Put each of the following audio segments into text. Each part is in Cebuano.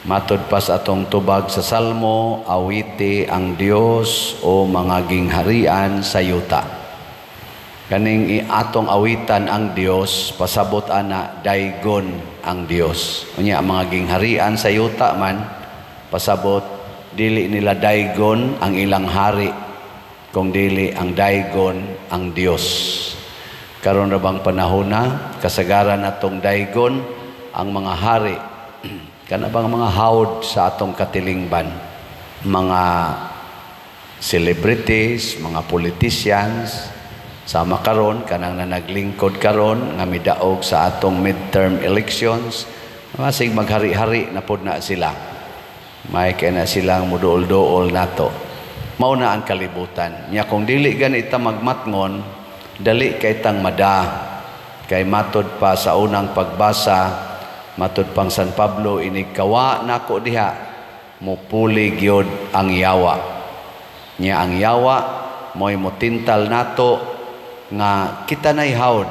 Matod pa sa atong tubag sa Salmo, awiti ang Dios o mga gingharian sa yuta. Kaning atong awitan ang Dios, pasabot ana daygon ang Dios. Unya ang mga gingharian sa yuta man, pasabot dili nila daygon ang ilang hari, kung dili ang daygon ang Dios. Karon ra bang panahon na kasagaran atong daygon ang mga hari? Kana bang mga hawd sa atong katilingban, mga celebrities, mga politicians, sama karon kanang na naglingkod karon nga midaog sa atong midterm elections, masig maghari-hari na pod na sila. May kay na silang muduol-duol nato. Mao na ang kalibutan. Nya kung dili gani ta magmatngon, dali kay tang mada. Kay matod pa sa unang pagbasa, matod pang San Pablo, inig kawa nako diha, mupuli gyud ang yawa. Nya ang yawa mo'y motintal nato nga kita na'y hawd,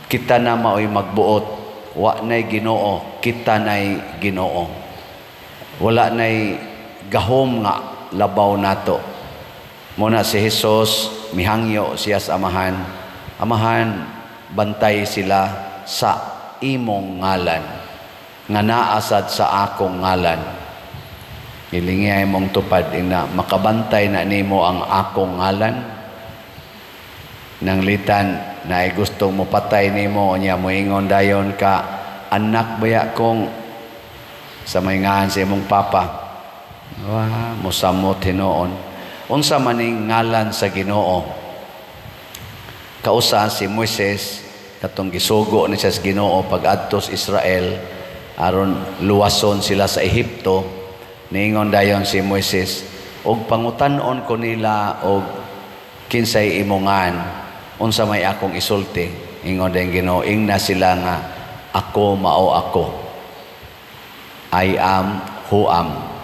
kita na mao'y magbuot, wa na'y Ginoo, kita na'y Ginoo. Wala na'y gahom nga labaw nato. Muna si Jesus mihangyo siya sa Amahan, "Amahan, bantay sila sa imong ngalan nga naasad sa akong ngalan." Hilingi ay mong tupad ina makabantay na nimo ang akong ngalan. Nang litan na ay gustong mopatay nimo, nya moingon dayon ka, "Anak baya kong sa may ngalan sa imong papa." Wa mosamot hinuon. Unsa maning ngalan sa Ginoo? Kausa si Moises, katong gisugo ni siya sa Ginoo pag-adto sa Israel aron luwason sila sa Ehipto, niingon dayon si Moises, "Og pangutan-on ko nila og kinsay imongan, unsa may akong isulti?" Ingon dayon Ginoo, "Ingna sila nga ako mao ako. I am who am."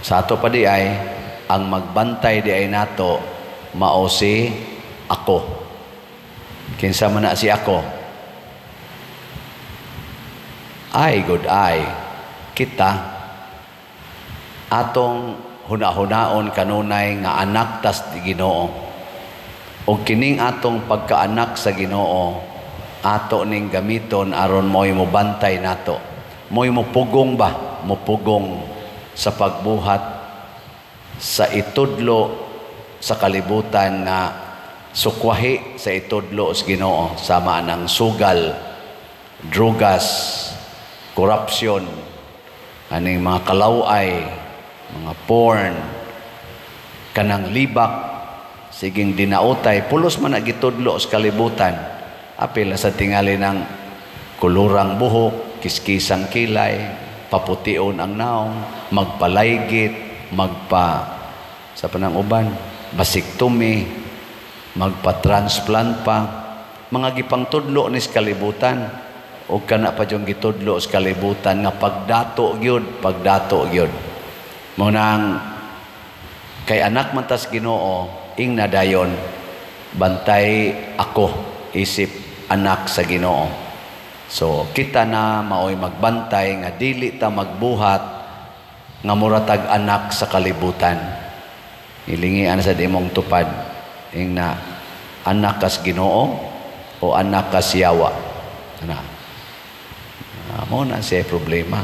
Sa ato pa di ay ang magbantay di ay nato mao si ako. Kinsa man na si ako? Ay, good ay. Kita, atong huna-hunaon kanunay nga anak tas Ginoo. O kining atong pagkaanak sa Ginoo, ato ning gamiton aron mo'y mobantay nato. Mo'y mopugong ba? Mopugong sa pagbuhat sa itudlo sa kalibutan nga sukwahi sa itudlo sa Ginoo, sama ng sugal, drugas, korupsyon, aning mga kalaway, mga porn, kanang libak, siging dinautay, pulos man na gitudlo sa kalibutan. Apil na sa tingali ng kulurang buhok, kiskisang kilay, papution ang naong, magpalaygit, magpa sa panang uban, vasectomy, magpa-transplant pa, mga gipangtudlo ni sa kalibutan, o kana pa yung gitudlo sa kalibutan nga pagdato gyud, pagdato gyud. Mao nang kay anak man tas Ginoo, ingna dayon, "Bantay ako isip anak sa Ginoo." So kita na maoy magbantay nga dili ta magbuhat nga muratag anak sa kalibutan. Hilingian sa imong tupad, ingna, anak kas Ginoo o anak kas yawa? Ana. Mao na siya problema.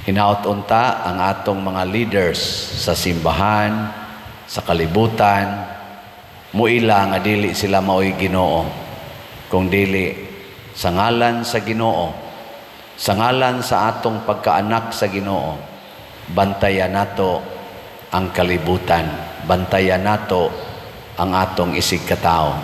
Hinaot unta ang atong mga leaders sa simbahan, sa kalibutan, muila nga dili sila maoy Ginoo, kung dili sa ngalan sa Ginoo, sa ngalan sa atong pagkaanak sa Ginoo, bantayan nato ang kalibutan, bantayan nato ang atong isig katao.